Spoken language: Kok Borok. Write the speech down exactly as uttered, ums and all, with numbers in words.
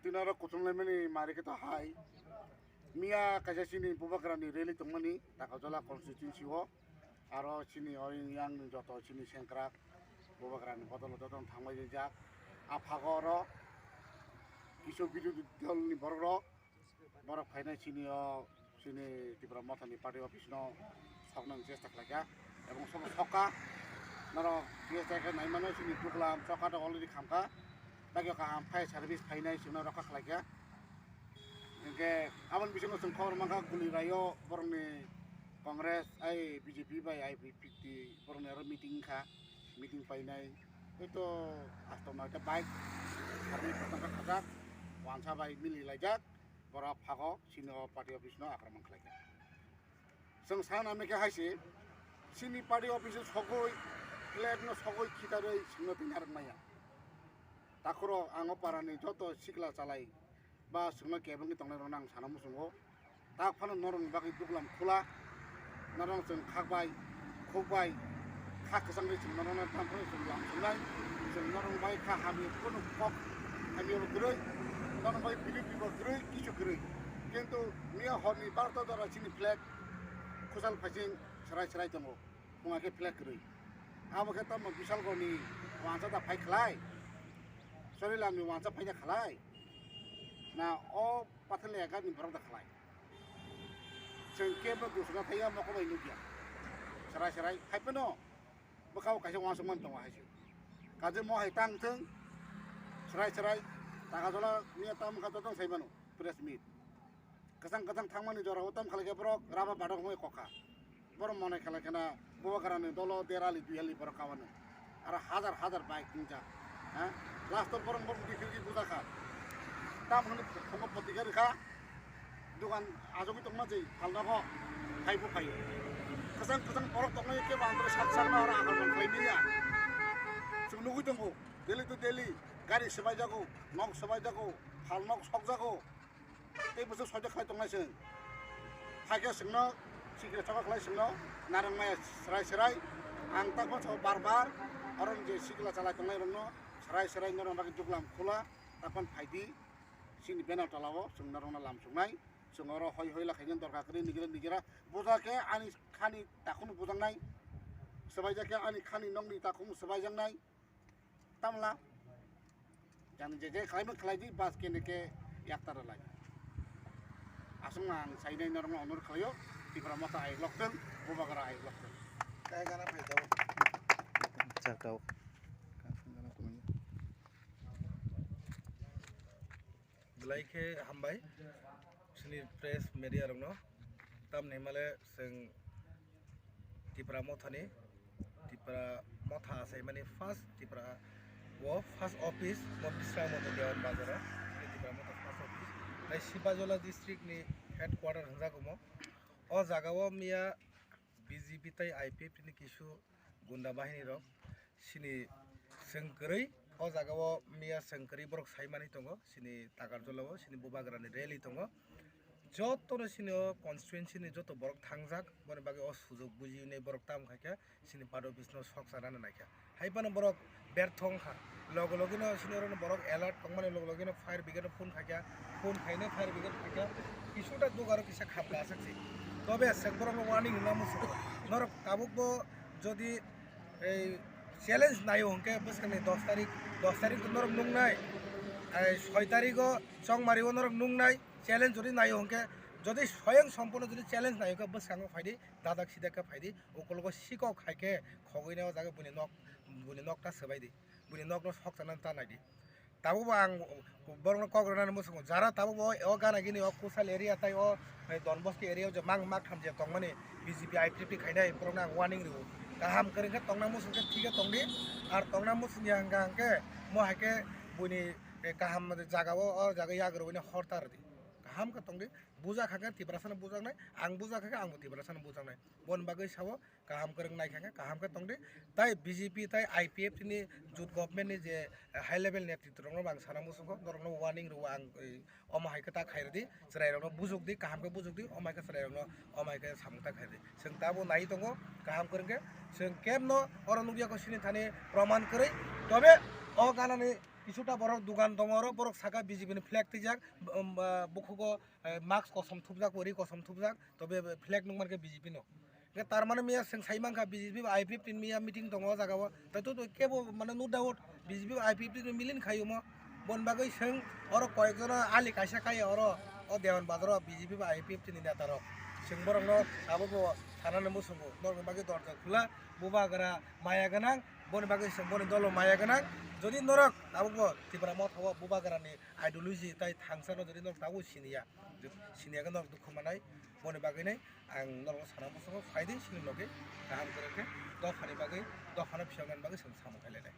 Chini oro kuchumlaimani mari khe to hai. Miya kaisa chini Bubagrani rally tongmani Takarjala constituency o. Aro chini o yang ni joto chini sengkrak Bubagrani bodol joto thangbai jak. Aphago oro kisu birodhi dol ni borok rok. Borok phainai chini o chini Tipra Mothani party office no soknani chesta khlaikha, ebong sobo sokha. Norok chesta khe naimano chini program sokha to already khamkha. Bagwi kaham fire service phainai chwngno rokha khlaikha. Hinkhe aboni bisingo chwng khobor mankha Guliraio borokni Congress ai B J P bai I P F T borokni aro meeting wngkha, meeting painai. Hoi to astok noita bike service thangkha khajak, wansa bai mili laijak. Borok phago chini o party office no akromon khlaikha. Chwng sana mekhe hai se chini party office o sogwi, flag no sogwi khitarwi chwngno twi narwk maya. Takhurok ang o para ni joto sikla chalai ba chwngno kebengwi tongnai rok no ang sana muchungo. Tak phano norokni bagwi duglam khula. Norok chwng khak bai, khuk bai, kha kwchangwi chwng norokno tamo phano chwng lam chwngnai. Chwng norok bai kha hamya kunu kok hamya bo kwrwi, norok bai bini bibo kwrwi, kisu kwrwi. Kintu miya horni barta dora chini flag khusal phaising serai serai tongo. Phunga khe flag kwrwi. Abo khe tamo Bishalgorni wansa da phai khlai. Sorilamni wansa phai da khlai. Na o Pathalia gani borok da khlai. Chwng kebo dusra thaiya moko bai nukya. Serai serai hai phano bwkhao kaisa uansukmani tongo hai se. Kaje mo hai tang thung. Serai serai Takarjala miya tamo kha totong sai mano press meet. Kwchang kwchang thangmani jorao tam khlaikhe borok rubber batok hwnwi kokha. Borok monai khlai kheno Bubagrani dolo derali duyali borok kamano. Aro hajar hajar bike tingjak. Ha? Last o borok borok dikirgi bujakha. Tam hwnwi phungo potika rikha. Dukan ajogwi tongma jai phalnogo phaibo phaio. Kwchang kwchang borok tongnai kebo ang sak sakno aro akhol khlai manya. Chwng nugwi tongo daily to daily gari swbaijago, nok swbaijago, phalnok sokjago. Tei bwswk soitok khlai tongnai chwng. Hakhe chwngno sikla chokha khlai chwngno narwkmaya serai serai. Ang takma sao bar bar oro je sikla chalai tongnai rokno serai serai norok bagwi duglam khula takpan phaidi. Chini banner tolao chwng norokno lam chuknai. Chwng oro hoi hoi la khaina dorkar kwrwi nigila nigila. Buja khe ani khani takhum bujaknai. Swbaijak khe ani khani nokni takhum swbaijaknai. Tamla jang je je khlai mung khlai di bas kene ke yakta rwlai. Aswk ang sainai norokno onur khlaio Tipra Motha ai lokthwng, Bubagra ai lokthwng. Kai gana phai tao. Chak tao. Belai khe hambai chini press media rokno. Tamni himale chwng Tipra Mothani, Tipra Motha achaimani first Tipra o first office mo Bisramoni Dewan Bazar o, Tipra Motha first office. Tai Sipajala district ni headquarter hwnjago mo. O jaga o miya B J P tai I P F T ni kisu gunda bahini rok sini chwng kwrwi o jaga o miya chwng kwrwi borok saimani tongo sini Takarjala o sini Bubagra ni rally tongo. Jotono sini o constituency ni joto borok thangjak, boni bagwi o sujok buji hwnwi borok tamo khaikha, sini party office no sok chanani naikha. Hai phano borok bertho wngkha, loge loge no sini oro borok alert tongmani loge loge no fire brigade no phone khaikha, phone khaina fire brigade khaikha, kisuta dugaro kisa khapka aswk se. Tobe aswk borok no warning rwna muchungo, norok tabuk bo jodi ei challenge naio hwnkhe bwskangni dos tarik, dos tarik norok nungnai, ai soi tarik o Chongmari o norok nungnai. Challenge jodi naio hwnkhe, jodi soyang sompono jodi challenge naio hwnkhe bwskango phaidi, dadak sidak khe phaidi, ukologo sikok hai khe khogwi nai o jaga buini nok, buini nok ta swbai di, buini nok no sok chana ta nai di. Tabuk bo ang borokno kok rwnani muchungo, jara tabuk bo o gana gini o Kusal area tai o, eh, Don Bosco area o je mang mak tham je tongmani B J P I P F T khainai borokno ang warning rwo. Kaham kwrwng khe tongna muchung khe thik khe tong di, ar tongna muchung ya hwnkha hwnkhe mo hai khe buini, eh, kaham jaga o, o jaga yagrwini hor ta rw di. Kaham khe tong di. Buja kha khe Tiprasano bujaknai, ang buja kha khe angbo Tiprasano bujaknai. Boni bagwi sao kaham kwrwng nai kha khe kaham khe tong di. Tai B J P tai I P F T ni jut government ni je high level netritwrokno bo ang sana muchungo, norokno warning rwo ang, eh, omo hai khe ta khai rw di, chwrairokno bujuk di, kaham khe bujuk di, omo hai khe chwrairokno omo hai khe samung ta khai di. Chwng tabuk nai tongo kaham kwrwng khe, chwng kebno oro nukya kho sini thani proman kwrwi, tobe o ganani Kisuta borok dugan tongo, oro borok saka B J P ni flag twijak, um, ah, bukhugo, eh, mask kosom thupjak, ri kosom thupjak, tobe flag nukmankha B J P no. Hingke tar mane miya chwng sai mankha B J P bai I P F T ni miya meeting tongo o jaga o. Tai to, to kebo mane no doubt B J P bai I P F T ni milin khai omo. Boni bagwi chwng oro koyek jono ali kaisa kaiya oro o Dewan Bazar o B J P bai I P F T ni neta rok. Chwng borok no abo bo sana ni muchungo. Norok ni bagwi dorja khula, bubagra maya gwnang, boni bagwi chwng boni dolo maya gwnang. Jodi norok abo bo Tipra Motha o bubagra ni ideology tai thangsa no jodi norok tabuk siniya, siniya khe norok dukhu manai. Boni bagwi nai ang norok sana muchungo, phaidi chini logi kaham kwrwng khe dophani bagwi, dophano phiyoknani bagwi chwng samung khlai lai nai.